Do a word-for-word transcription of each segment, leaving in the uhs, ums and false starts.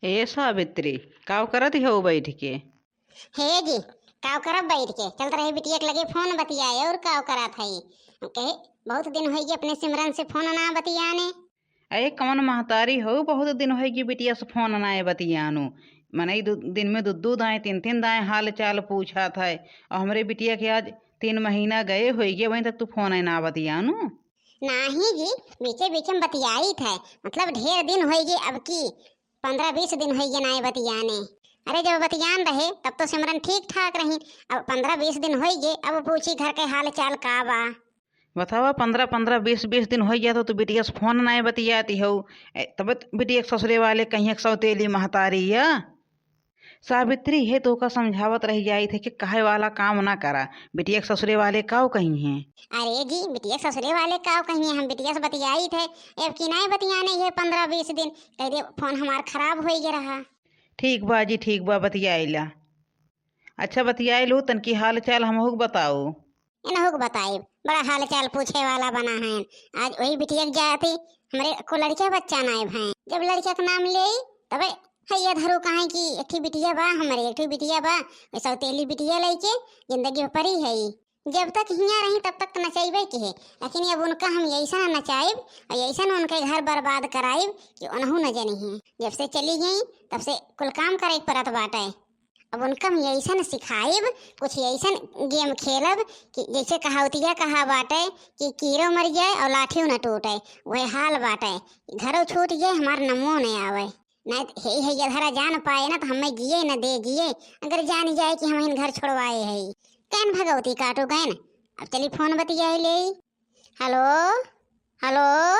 ए सावित्री, काव करत हऊ बैठ के? हे जी, काव करब बैठ के? चलत रहे बिटिया के लगे फोन बतियाए, और काव करत हई? हम कहे, बहुत दिन होई गए अपने सिमरन से फोन ना बतियाने। अरे कवन महतारी हो, बहुत दिन होई गए बिटिया से फोन ना बतियानू। मनई दु-, दिन में दू दू दाएं, तीन तीन दाएं हाल चाल पूछत है, और हमरे बिटिया के आज तीन महीना गए होई गए, वहीं तक तू फोन ना बतियानू। नाही जी, बीचे बीचे में बतियाई थे, मतलब ढेर दिन होई गए, अब की पन्द्रह बीस दिन होई गए नाय बतियाने। अरे जब बतियान रहे तब तो सिमरन ठीक ठाक रही, अब पन्द्रह बीस दिन होई गए, अब पूछी घर के हाल चाल का बा। बतावा, पन्द्रह पन्द्रह बीस बीस दिन होई गया तो तू बिटिया से फोन नाय बतियाती हो। ए, तब बिटिया के ससुरे वाले कहीं एक सौतेली महतारी या। सावित्री हे तोका समझावत रह जाई थे कि कहे वाला काम ना करा, बिटिया के ससुरे वाले काव कहीं हैं। अरे जी, बिटिया के ससुरे वाले काव कहीं हैं, हम बिटिया से बतियाई थे, अब की नाय बतियाने ये पन्द्रह बीस दिन, कह दे फोन हमार खराब होई गया रहा। ठीक बा जी, ठीक बा, बतियाइला। अच्छा बतियाइलू, तनकी हाल चाल हमहू के बताओ। इनहू के बताइब, बड़ा हाल चाल पूछे वाला बना है। आज वही बिटिया के जाती, हमरे को लड़किया बच्चा नाय भए। जब लड़किया के नाम ले, तबे हैया धरू कहें कि एक ठी बिटिया बा हमरे, एक ठी बिटिया बा, वही सौतेली बिटिया लइके जिंदगी भर परी है। जब तक हियाँ रही तब तक तो नचैबे के है, लेकिन अब उनका हम ऐसा नचाइब और ऐसा उनके घर बर्बाद कराइब कि उनहू न जनी है। जब से चली गई तब से कुल काम करे के पड़त बाटे। अब उनका हम ऐसन सिखाइब, कुछ ऐसन गेम खेलब कि जैसे कहावतिया कहा बाटे कि कीड़ो मर जाए और लाठियो न टूटे, वह हाल बाटे। घरो छूट जाए, हमार नमो न आवे। नहीं तो हे, हे ये धरा जान पाए ना तो हमें जिए न दे जिए, अगर जान जाए कि हम इन घर छोड़वाए है। कैन भगवती काटो कैन। अब चली फोन बतिया ले। हेलो, हेलो।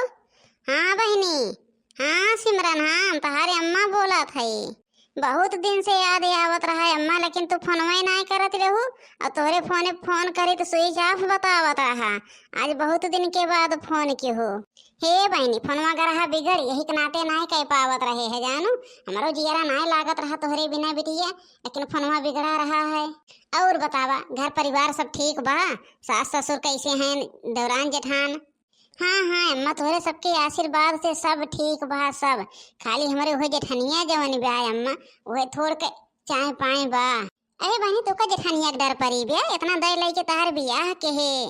हाँ बहिनी, हाँ सिमरन, हाँ हम तहारे अम्मा बोलत हई। बहुत दिन से याद आवत रहा है अम्मा, लेकिन तू फोनवे नाय करत रहू, और तोहरे फोने फोन करी तो स्विच ऑफ बतावत रहा। आज बहुत दिन के बाद फोन की हो। हे बहिनी, फोनवा गरहा बिगड़, यही के नाते नाय कह पावत रहे है जानू। हमरो जियरा नाय लागत रहा तोहरे बिना बिटिया, लेकिन फोनवा बिगड़ा रहा है। और बतावा, घर परिवार सब ठीक बा? सास ससुर कैसे हैं, देवरान जेठान? हाँ, हाँ, अम्मा, तोहरे सबके आशीर्वाद से सब ठीक बा, सब। खाली हमरे उहे जेठनिया जवन बा, अम्मा, उहे थोड़ के चाहे पाए बा। अरे बहिनी, तोका जेठनिया के डर परी बे, इतना दय लइके तहार बियाह के हे।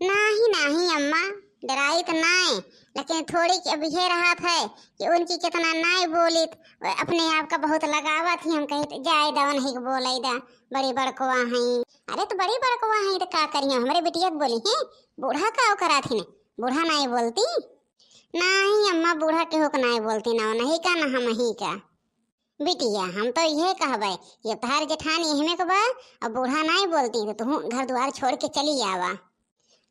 नाही, नाही, अम्मा, डराई तो नाय, लेकिन थोड़ी के अब ये रहत है कि उनकी कितना नाय बोलित, वो अपने आप का बहुत लगावत ही, हम कहित, "जाए दा, उन्हीं के बोले दा, बड़ी बड़कवा हैं।" अरे, तो बड़ी बड़कवा हैं, तो का करियो, हमरे बिटिया के बोली हैं, बूढ़ा का ओकरा थी ने, बूढ़ा नाय बोलती। नाही अम्मा, बूढ़ा केहू के नाय बोलती, ना उन्हीं का, ना हम ही का। बिटिया, हम तो इहे कहबे कि अब तहार जेठानी एहमे के बा, अब बूढ़ा नाय बोलती, तो तू घर दुआर छोड़ के चली आवा।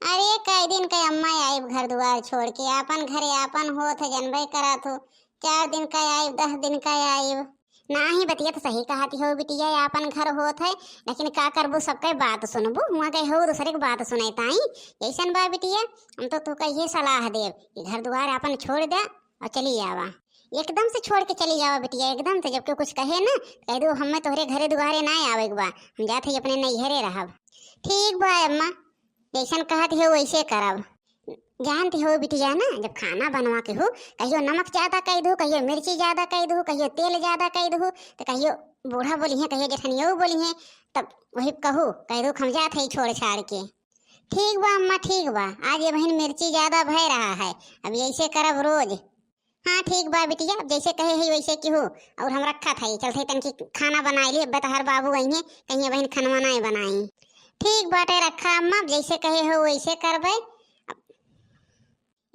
अरे, कई दिन के अम्मा आइब घर दुआर छोड़ के, आपन घरे आपन होत है, जनबे करत हो। चार दिन का आइब, दस दिन का आइब। नाही, बतिया तो सही कहती हो बिटिया, आपन घर होत है, लेकिन का करबू, सबके बात सुनबू, हुआ गए हो दूसरे के बात सुने ताई। ऐसन बा बिटिया, हम तो तू का ये सलाह देब कि घर दुआर आपन छोड़ दे और चली आवा। एकदम से छोड़ के चली जावा बिटिया, एकदम से। जब केहू कुछ कहे ना, कह दो, "हमें तोहरे घरे दुआरे ना आवे के बा, हम जात हई अपने नैहरे रहब।" ठीक बा अम्मा, जैसन कहत हो वैसे करब। जानती हो बिटिया ना, जब खाना बनवा के हो, कहियो नमक ज्यादा कह दो, कहियो मिर्ची ज्यादा कह दो, कहियो तेल ज्यादा कह दो, तो कहियो बूढ़ा बोली है, कहियो जेठनियो बोली है, तब वही कहू, कह दो, "हम जात हई छोड़ छाड़ के।" ठीक बा अम्मा, ठीक बा, आज ये बहिन मिर्ची ज्यादा भय रहा है, अब ऐसे करब रोज। हाँ ठीक बा बिटिया, अब जैसे कहे है वैसे किहू। और हम रखत हई, चलत हई तनकी खाना बनाई ली, अब तहार बाबू अइहें, कहिए बहिन खनवा नाय बनाई। ठीक बाटे, रखा अम्मा, अब जैसे कहे हो वैसे करबे। अब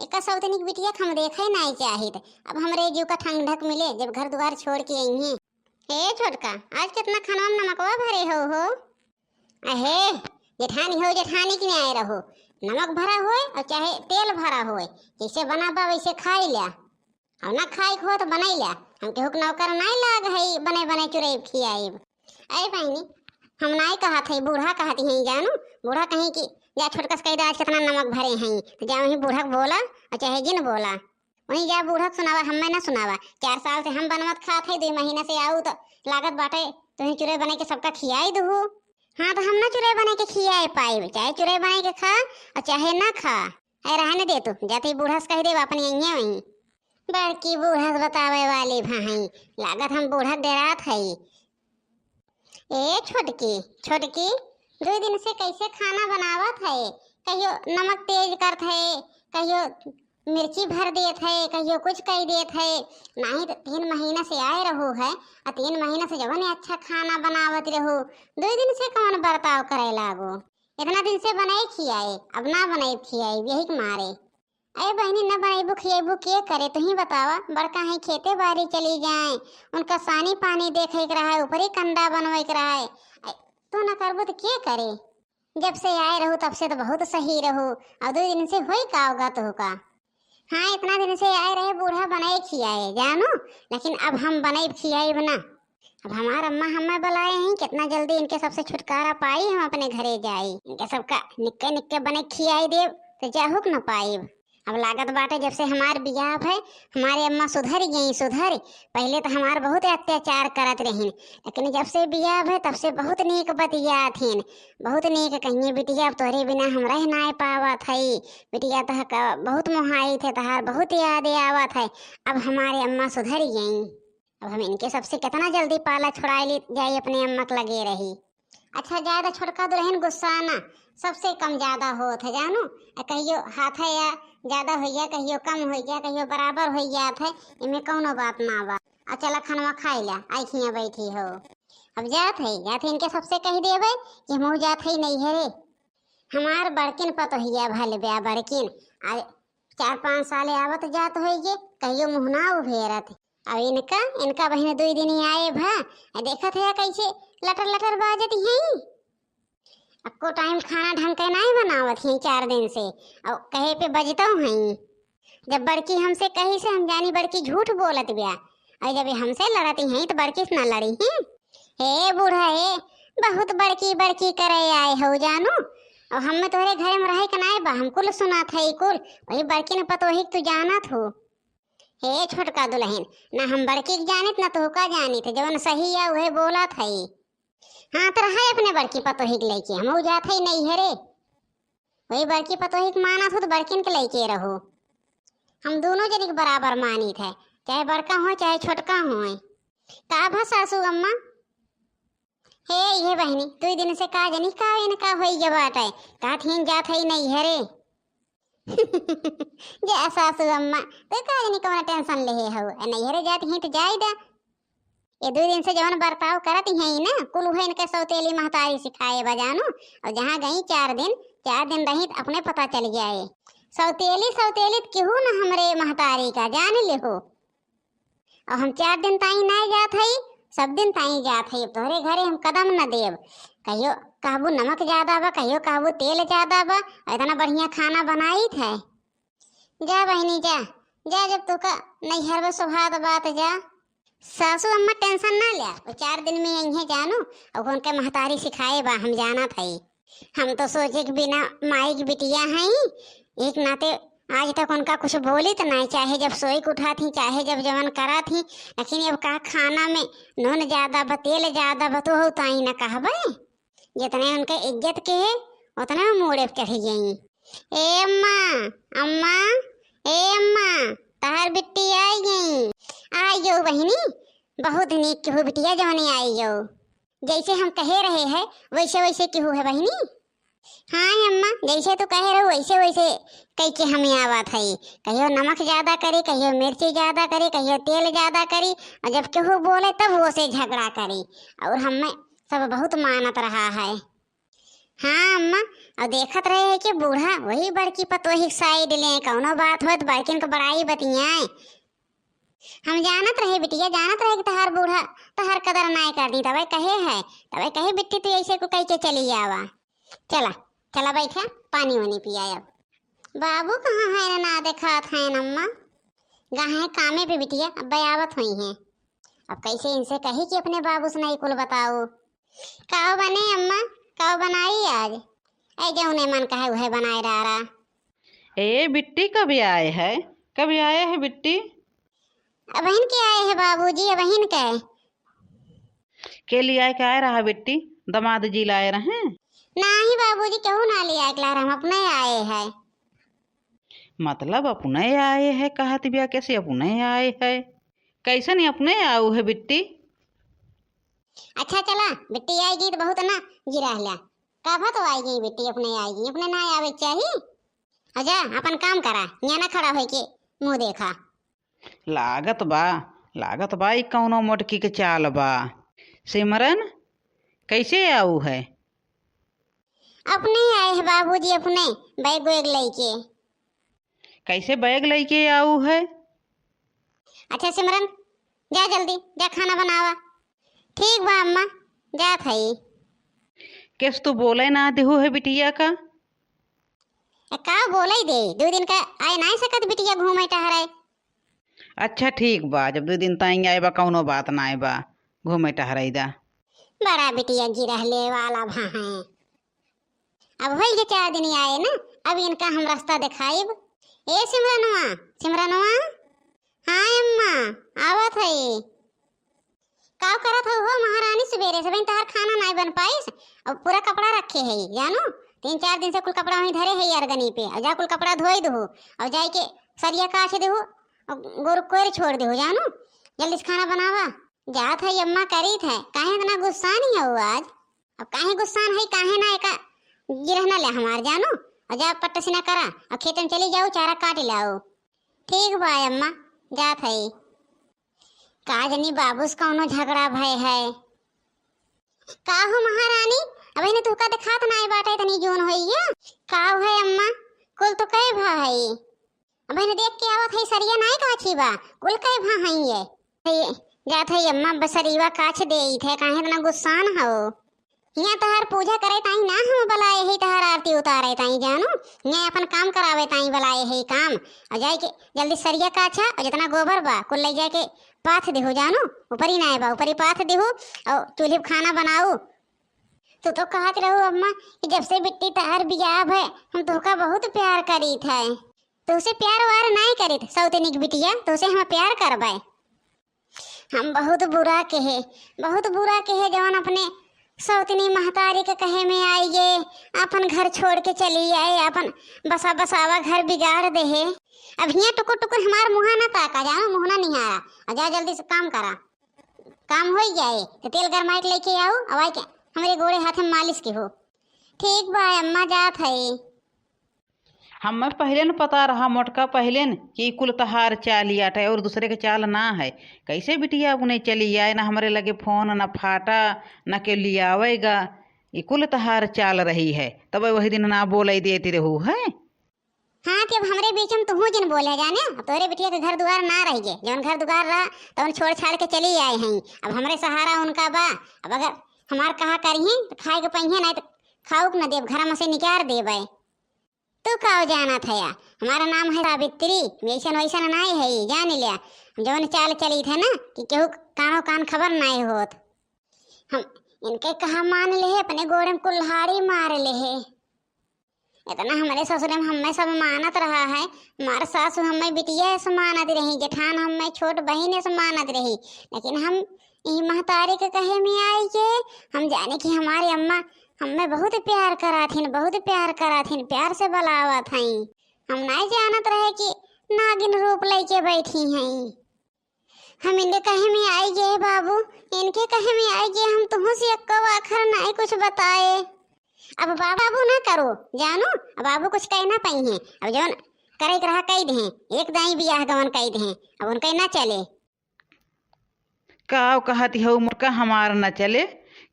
एका सौतनिक बिटिया के हम देखे नाय चाहित, अब हमरे जीव का ठंडक मिले जब घर दुआर छोड़ के अइहें। ए छोटका, आज कितना खनवा में नमकवा भरे हो हो? अहे, जेठानी हो, जेठानी के न्याय रहो। नमक भरा होए और चाहे तेल भरा होए, जैसे बना बा वैसे खाई ल्या। और ना खाई के हो तो बनाई ल्या, हम केहू के नौकर नाय लाग है बने बने चुरैब खियाइब। अरे बहिनी, हम नाय कहत है, बूढ़ा कहत है जानू। बूढ़ा कहीं कि जा छोटका से कह दे आज कितना नमक भरे हैं, तो जा वहीं बूढ़ा के बोला और चाहे जिन बोला। वहीं जा बूढ़ा के सुनावा, हमें ना सुनावा। चार साल से हम बनवत खात है, दो महीना से आऊ तो लागत बाटे तुहीं चुरे बने के सबका खियाई दुहू। हाँ तो हम ना चुरे बने के खियाए पाइब, चाहे चुरे बने के खा और चाहे ना खा। है रहने दे तू, जाते ही बूढ़ा से कह देब अपने अइहें वहीं। बड़की बूढ़ा से बतावे वाली भा हई, लागत हम बूढ़ा डेरात हई। ए छोटकी, छोटकी, दुइ दिन से कैसे खाना बनावत है? कहियो नमक तेज करत है, कहियो मिर्ची भर देत है, कहियो कुछ कइ देत है। नाहीं त तीन महीना से आए रहू है, अ तीन महीना से जवन अच्छा खाना बनावत रहू, दुइ दिन से कवन बर्ताव करे लागो? इतना दिन से बनाई खियाई, अब ना बनाई खियाई, यही के मारे। अरे बहिनी, न बनैबू खियैबू के करे, तुहीं बतावा। बड़का हैं, खेते बारी चली जाए, उनका सानी पानी देखे के रहे, ऊपरी कंडा बनवे के रहे। अ, तू न करबू त के करे? जब से आए रहू तब से त बहुत सही रहू, और दुइ दिन से होई का होगा तोहका? हाँ, इतना दिन से आए रहे बूढ़ा बनाए खियाए जानू, लेकिन अब हम बनाए खियाइब ना। अब हमार अम्मा हमें बुलाए हैं, कितना जल्दी इनके सबसे छुटकारा पाई, हम अपने घरे जाई। इनके सबका निक्के निक्के बने खियाई देब, त जाहुक न पाइब। अब लागत बाटे जब से हमार बियाह भय, हमारे अम्मा सुधर गई, सुधर। पहले त हमार बहुत अत्याचार करत रहिन, लेकिन जब से बियाह भय तब से बहुत नीक बतियात हिन, बहुत नीक। कहिए बिटिया, अब तोरे बिना हम रह नाय पावत हई। बिटिया तहका बहुत मोहाई थे, तहार बहुत याद आवत है। अब हमारे अम्मा सुधर गई। अब हम इनके सबसे कितना जल्दी पाला छुड़ाए ले जाई, अपने अम्मा के लगे रही। अच्छा, ज्यादा छोटका दुल्हन गुस्सा ना, सबसे कम ज्यादा होत है जानू। आ कहियो हाथ है या ज्यादा हो गया, कहियो कम हो गया, कहियो बराबर हो जात है, इमे कौनो बात ना बा। आ चला खनवा खाई ला, आई खिया बैठी हो। अब जात है, जात है इनके सबसे कह देवे कि हम जात है नहीं है रे। हमार बड़किन पतोहिया भल ब्या बड़किन, आ चार पाँच साल आवत जात होइगे, कहियो मुँह ना उभेरत। अब इनका, इनका बहिन दुई दिन ही आए भा, आ देखत है कैसे लटर लटर बाजत हैं। अक्को टाइम खाना ढंग के नाई बनावत हैं चार दिन से, और कहे पे बजतो हैं। जब बड़की हमसे कही से हम जानी बड़की झूठ बोलत ब्या, और जब ये हमसे लड़ती हैं तो बड़की से ना लड़ी हैं। हे बूढ़ा हे, बहुत बड़की बड़की करे आए हो जानू, और हम तोहरे घर में रहे के नाई बा, हम कुल सुनात है कुल, वही बड़की न पतोही के तू जानत हो। हे छोटका दुल्हन, ना हम बड़की के जानित, ना तोहका जानित, जवन सही है उहे बोलत हई। हाँ, तो रहा अपने बड़की पतोही के लेके, हम जात हई नैहरे। वही बड़की पतोही के मानत हो तो बड़किन के लेके रहो। हम दोनों जनी के बराबर मानित है, चाहे बड़का होय, चाहे छोटका होय। का भा सासू अम्मा? हे, ये बहिनी, दुई दिन से का जनी का इनका होई गया बाटे, कहत हिन जात हई नैहरे। जा सासू अम्मा, तू का जनी कौन टेंशन लेहे हऊ, नैहरे जात ही तो जाई दा। ये दुई दिन से जवन बर्ताव करत ही ना, कुल उहे इनके सौतेली महतारी सिखाए बा जानू। और जहाँ गई चार दिन, चार दिन रही तो अपने पता चल जाए। सौतेली, सौतेली त केहू न हमरे महतारी का, जान लेहो। और हम चार दिन ताई नाई जात हई, सब दिन ताई जात हई। अब तोहरे घरे हम कदम न देब। कहियो कहबू नमक ज्यादा बा, कहियो कहबू तेल ज्यादा बा, और इतना बढ़िया खाना बनाइत है। जा बहिनी जा, जा, जब तोका नैहर में सुहात बात जा। सासू अम्मा टेंशन ना ल्या, वो चार दिन में अइहें जानू, और उनके महतारी सिखाए बा, हम जानत हई। हम तो सोचे कि बिना माई के बिटिया हई, एक नाते आज तक उनका कुछ बोलित नाई, चाहे जब सोई के उठात ही, चाहे जब जवन करत ही, लेकिन अब का खाना में नून ज्यादा बा, तेल ज्यादा बा, तो हो ताई ना कहबे। जितने उनके इज्जत के है, उतने वो मूड़े पे चढ़ गई। ए अम्मा, अम्मा, ए अम्मा, तहार बिट्टी आई गई। आई गयो बहिनी, बहुत नीक हो बिटिया जौने आई गयो। जैसे हम कहे रहे है, वैसे वैसे केहू है बहिनी? हाँ अम्मा, जैसे तू कहे रहू वैसे वैसे कह के हम आवत हई। कहियो नमक ज्यादा करी, कहियो मिर्ची ज्यादा करी, कहियो तेल ज्यादा करी, और जब केहू बोले तब वो से झगड़ा करी। और हमें सब बहुत मानत रहा है। हाँ अम्मा, और देखत रहे है कि बूढ़ा वही बड़की पतोही के साइड ले, कौनो बात होत बड़किन के बड़ाई बतियाए। हम जानत रहे बिटिया, जानत रहे कि तहार बूढ़ा तहार कदर नाय कर दी, तबे कहे है, तबे कहे बिट्टी तू ऐसे को कह के चली आवा। चला, चला बैठा, पानी वानी पिया अब। बाबू कहाँ है ना, ना देखात है अम्मा, गा है कामे पे बिटिया, अब आवत हुई हैं। अब कैसे इनसे कही कि अपने बाबू से नहीं कुल बताओ। काव बने अम्मा, काव बनाई आज? ऐ जौने मन कहे उहे बनाए डारा। ए बिट्टी, कब आए है, कब आए है बिट्टी? अबहिन के आए है बाबूजी, अबहिन के। के लियाए के आए रहा बिट्टी? दमाद जी लाए रहे? नाही बाबूजी, केहू ना लियाए के लाए रहे, हम अपने आए है। मतलब अपने आए है, कहत बिया कैसे अपने आए है? कैसन अपने आऊ है बिट्टी? अच्छा चला, बिट्टी आएगी तो बहुत ना गिरा ल्या। कहा तो आएगी बिट्टी, अपने आएगी, अपने ना आवे के चाही। और जा अपन काम करा, यहाँ ना खड़ा होके मुँह देखा। लागत बा, लागत बा ई कौनो मोटकी के चाल बा। सिमरन, कैसे आऊ है? अपने आए है बाबूजी, अपने बैग वैग लेके। कैसे बैग लेके आऊ है? अच्छा सिमरन, जा जल्दी, जा खाना बनावा। ठीक बा अम्मा, जात हई। केस तू बोले ना देहू है बिटिया का? ए, का बोले दे, दो दिन का आए ना सकत बिटिया घूमे टहरे। अच्छा ठीक बा, जब दो दिन ताई आए बा, कौनो बात ना आए बा, घूमे टहरे दा। बड़ा बिटिया गिरहले वाला भा है। अब होई के चार दिन आए ना, अब इनका हम रास्ता देखाइब। ए सिमरनवा, सिमरनवा। हाँ अम्मा, आवत हई। का करत हऊ हो महारानी, सुबेरे से बहिन तहार खाना नाई बन पाइस, अब पूरा कपड़ा रखे है जानू, तीन चार दिन से कुल कपड़ा वहीं धरे है अरगनी पे, और जा कुल कपड़ा धोई दहू, और जाए के सरिया काछ दहू, और गोरू कोर छोड़ दहू जानू, जल्दी से खाना बनावा। जात है अम्मा, करीत है, काहे इतना गुस्सान ही हो आज? अब काहे गुस्सान है, काहे ना एका गिरहना ले हमार जानू, और जा पट्ट से ना करा, और खेत में चली जाऊ, चारा काट लाओ। ठीक बा अम्मा, जात है। का जनी बाबू से कौनो झगड़ा भय है। का हो महारानी, अब इन्हें तुहका देखात नाय बाटे, तनी जून होई है। का है अम्मा, कुल तो कई भा है। अब इन्हें देख के आवत है, सरिया नाय काछी बा, कुल कई भा है ये। ये जात है अम्मा, बसरीवा काछ देइत है, काहे इतना गुस्सान हो? हियाँ तहार पूजा करे ताई ना हम बलाए है, तहार आरती उतारे ताई जानू, हियाँ अपन काम करावे ताई बलाए है काम। और जाए के जल्दी सरिया काछा और जितना गोबर बा कुल ले जाए के पाथ देहु जानू, ऊपरी नाय बा, ऊपरी पाथ देहु और चूल्ही पे खाना बनाऊ। तू तो कहत रहू अम्मा कि जब से बिट्टी तहार बियाह भय हम तोहका बहुत प्यार करीत है। तोहसे प्यार वार नाय करीत, सौतनिक बिटिया, तोहसे हम प्यार करबे। हम बहुत बुरा कहे, बहुत बुरा कहे, जवन अपने सौतनी महतारी के कहे में आई गे, अपन घर छोड़ के चली आए, अपन बसा बसावा घर बिगाड़ दे है। अब हियाँ टुकुर टुकुर हमार मुँहा ना ताका, जानो मुँह ना निहारा, और जा जल्दी से काम करा। काम होई जाए तो तेल गरमाई के लेके आऊ, अब आई के हमरे गोड़े हाथे मालिश के हो। ठीक बा अम्मा, जात है। हमें पहिले न पता रहा मोटका, पहिले न कि कुल तहार चाल आटे और दूसरे के चाल ना है। कैसे बिटिया अपने चली आए, ना हमरे लगे फोन, ना फाटा, ना के लियावेगा। ई कुल तहार चाल रही है, तब वही दिन ना बोले देती रहू है। हाँ, कि अब हमरे बीच में तुहू जिन बोले जाने, अब तोरे बिटिया के घर दुआर ना रह गए, जौन घर दुआर रहा तौन छोड़ छाड़ के चली आए हैं। अब हमरे सहारा उनका बा, अब अगर हमार कहा करिहीं तो खाए के पहिए, नहीं तो खाऊ के न देब, घर में से निकार देबे। तू का जानत हया, हमारा नाम है सावित्री, वैसन वैसन नाई है, जान लिया। हम जवन चाल चली थे ना कि केहू कानो कान खबर नाई होत। हम इनके कहा मान ले है, अपने गोड़े में कुल्हाड़ी मार ले है। इतना हमरे ससुरे में हमें सब मानत रहा है, हमार सासू हमें बिटिया ऐसे मानत रही, जेठान हमें छोट बहिन ऐसे मानत रही, लेकिन हम ई महतारी के कहे में आई के हम जाने कि हमारी अम्मा हमें बहुत प्यार कराथिन, बहुत प्यार कराथिन, प्यार से बलावत हई। हम नाई जानत रहे कि नागिन रूप लेके बैठी हई। हम इनके कहे में आई गए बाबू, इनके कहे में आई गए, हम तुहू से एक्को आखर नाई कुछ बताए। अब बाबू ना करो जानू, अब बाबू कुछ कहे ना पाई हैं। अब जौन करे के रहा कह दे, एक दाई बियाह गवन कह दे, अब उनके ना चले। का कहत हऊ मोटका, हमार न चले?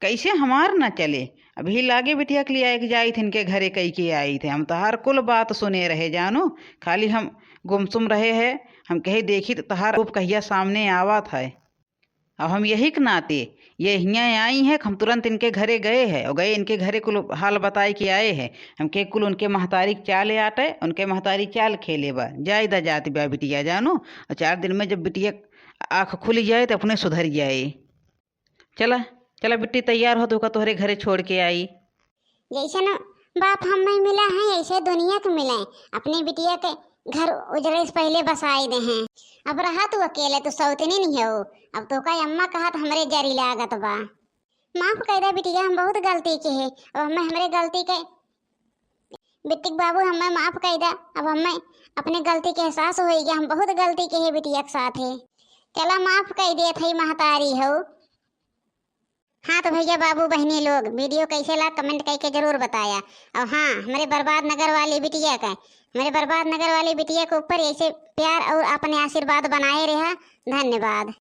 कैसे हमार न चले? अभी लागे बिटिया के लिए आए के जाई थे, इनके घरे कई के आई थे। हम तहार कुल बात सुने रहे जानू, खाली हम गुमसुम रहे है। हम कहे देखी तो तहार रूप कहिया सामने आवत है। अब हम यही के नाते ये हियाँ आई है, हम तुरंत इनके घरे गए है और गए इनके घरे कुल हाल बताए के आए है। हम के कुल उनके महतारी के चाल आटे, उनके महतारी चाल खेले बा, जाए दा जात बा बिटिया जानू। और चार दिन में जब बिटिया आँख खुल जाए तो अपने सुधर जाए। चला, चला बिट्टी, तैयार हो, तोहका तोहरे घरे छोड़ के आई। जैसन बाप हमें मिला है, ऐसे दुनिया के मिले। अपनी बिटिया के घर उजड़े से पहले बसाई दे हैं। अब रहा तू अकेले, तू सौतनी नहीं हो। अब तोहका अम्मा कहत हमरे जरी लागत बा। माफ कर दे बिटिया, हम बहुत गलती के है। अब हमें हमरे गलती के बिट्टी के बाबू हमें माफ कर दे, अब हमें अपने गलती के एहसास होइ गया, हम बहुत गलती के है बिटिया के साथ है। चला माफ कइ देत है महतारी हो। हाँ तो भैया बाबू बहिनी लोग, video कैसे ला comment कइके जरूर बताया। और हाँ, हमरे बर्बाद नगर वाली बिटिया का, हमरे बर्बाद नगर वाली बिटिया के ऊपर ऐसे प्यार और अपने आशीर्वाद बनाए रहा। धन्यवाद।